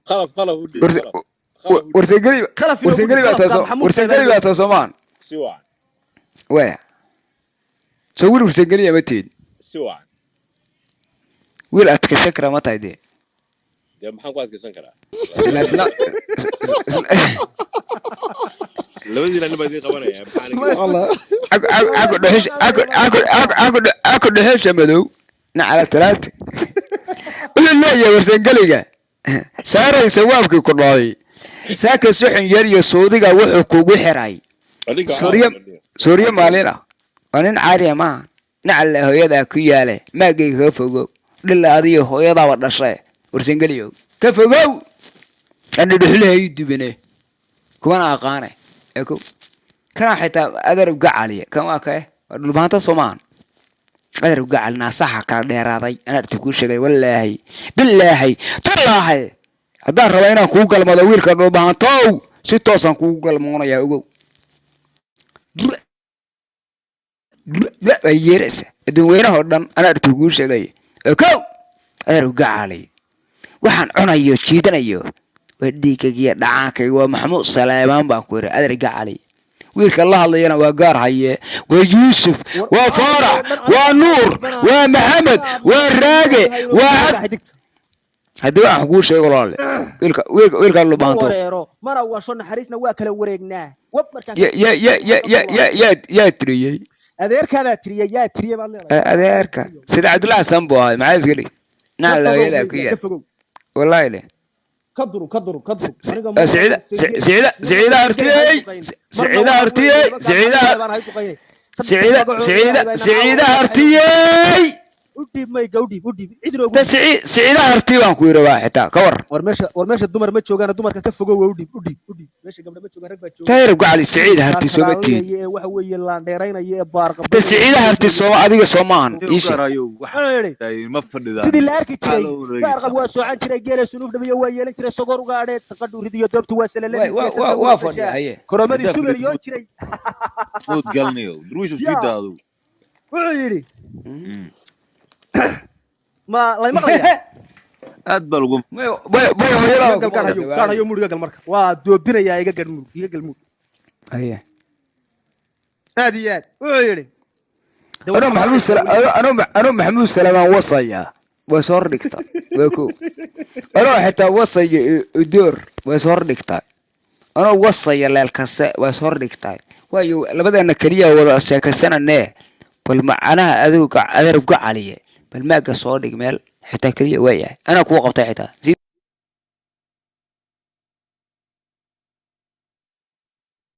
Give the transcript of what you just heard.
Khalaf, Khalaf u dhiib. Warse- Khalaf, Khalaf u dhiib. Warsangeli. Khalaf inoogu Warsangeli dhiib baa khalafka tahay. Maxamuud Warsangeli Salebaan baa inoogu tahay, soomaan? Si wacan. Waya, soo wiil warsangeliya ma tihid? Si wacan. Wiil adkaysan kara ma tahay dee? Dee maxaan ku adkaysan karaa? Ilaa isla Labadiina nin baa idiin qabanaya, maxaa aniga? Wallah. Aku dhuxush, aku dhuxusha madow nacala talaata. Wuxuu leeyahay warsangeliga saaray sawaabkii ku dhalay saaka suxun yar iyo suudiga wuxuu kugu xiray. Adinka Suuriya. waxaa Suuriya maalin ah waa nin caadiya maaha. Nacala hooyadaa ku yaale, maagayga ka fogow, dhila adiyo hooyadaaba dhashay. Warsangeliyow, ka fogow, ana dhuxulaha ii dubine, kumana aqaane eko kana xitaa adarab gacaliya. Kan waa kae, waa dhulbaanta soomaan. Adarab gacal naasaha kala dheeraaday. Anaa dhirta kuu sheegay, wallaahi bilaahi tallaahi, haddaan raba inaan kuu galmado wiilka dhulbaantow, si toosaan kugu galmoonayaa, ogow. Bay yeeraysa adduun weynaha oo dhan. Anaa dhirta kuu sheegay, okow, adarab gacali. Waxaan cunayo jiidanayo waa dhiigaygiyo dhacaankayga, waa Maxamuud Saleebaan baan ku yidhi. Adeer gacali, wiilka la hadlayana waa Gaar Haye, waa Yuusuf, waa Faarax, waa Nuur, waa Maxamed, waa Raage, waa Cad. Haddii waxaan kuu sheego, walaale, wiilka Ma lubaanto wareero mana washo, naxariisna waa kala wareegnaa wab markaas. Ya ya ya ya ya ya ya yaa tiriyey? Adeerkaabaa tiriyey. Yaa tiriyey baad leedahay? Adeerka sida Cabdullahi Xasan buu ahay. Maxaa iska dhig Ka nacla fogow hooyadaa ku weydiya, ka yaal. fogow. Wallahi le. Ka duru, ka duru, ka duru. Aniga ma Siciida, Siciida, Siciida Hartiyey, Siciida Hartiyey, Siciida, Siciida, Siciida, Siciida Hartiyey. U dhiib mayga, u dhiib, u dhiib, cid inoogu Ta Siciida Harti baan ku yidhi, waa xitaa ka war. War meesha, war meesha dumar ma joogaan, dumarka ka fogow. Waa u dhiib, u dhiib, u dhiib. Meesha gabdho ma joogaan, rag baa jooga. Tayrab gacali, Siciid Harti sooma tiid? Ee waxa weeye laandheeraynaya ee baarqab. Ta Siciida Harti sooma adiga soomaan ii sheeg. Garayo wax Muxuu yidhi? Ma fadhidaan. Sidii la arki jiray Maxaa loo wareegi? Baarqab waa soocan jiray geela, sunuuf dhabiyo waa yeelan jiray sogor ugaadheed, saqadhu ridiyo doobtu waa salaladiis. Waa fadhiya, haye. Koromadii Haddaa sumer fadhid yoon jiray. Mood galnayo darwiish isku Yaa. daado. Wuxuu yidhi, ma lay maqlayaa? Aad baa lagu may may may hooyadaa Iga gal gaadhayo, gaadhayo, muud iga gal. Marka waa doobinayaa, iga gal muud, iga gal muud. Haye. Aad iyo aad wuxuu yidhi Anoo Maxamuud anoo Maxamuud Salamaan wasaya way soo hordhigtaa, waa ko. Anoo xitaa wasaya udoor way soo hordhigtaa, anoo wasaya Leelkase way soo hordhigtaa. Waayo, labadeena keliya wada sheekaysananee. Bal macnaha adowga adeer gacaliye, bal maaga soo dhig meel xitaa keliya. Waayahay, anaa kuu qabtay xitaa.